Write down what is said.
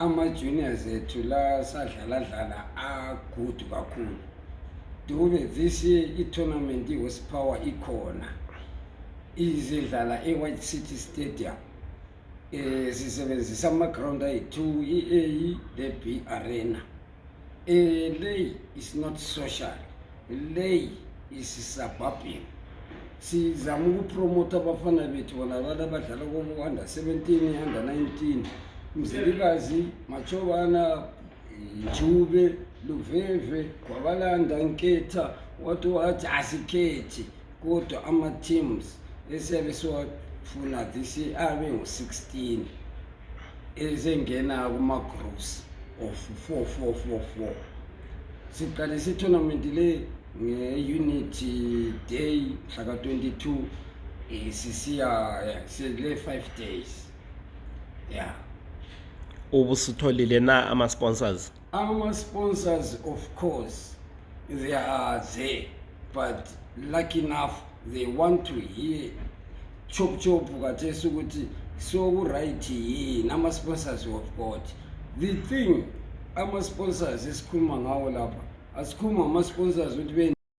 Ama-juniors ethu la sadlaladlala a-good kakhulu. Dube, this year i-tournament i-horsepower ikhona, izidlala e-White City Stadium. Sisebenzisa ama-ground ayi-two, i-A le-B arena. Le is not social, le is suburban. Sizama ukupromotha abafana bethu bona laba abadlala kobo-under 17, under 19, Mzilikazi, Matshobana, Njube, Luveve, Gwabalanda, Nketha, wathi wathi asikhethi, kodwa ama-teams esiyabe siwafuna this year abe ngu-16 esengena kuma-groups of 4 4 4 4. Siqalise i-tournament le nge-Unity Day mhla ka-22, sisiya sile 5 days, yeah. Ubusutholile na ama-sponsors? Ama-sponsors, of course they are there, but lucky enough they want to hear chop chop kathesi ukuthi soku-right yini. Ama-sponsors we have got the thing, ama-sponsors esikhuluma ngawo lapha, asikhuluma ngama-sponsors ukuthi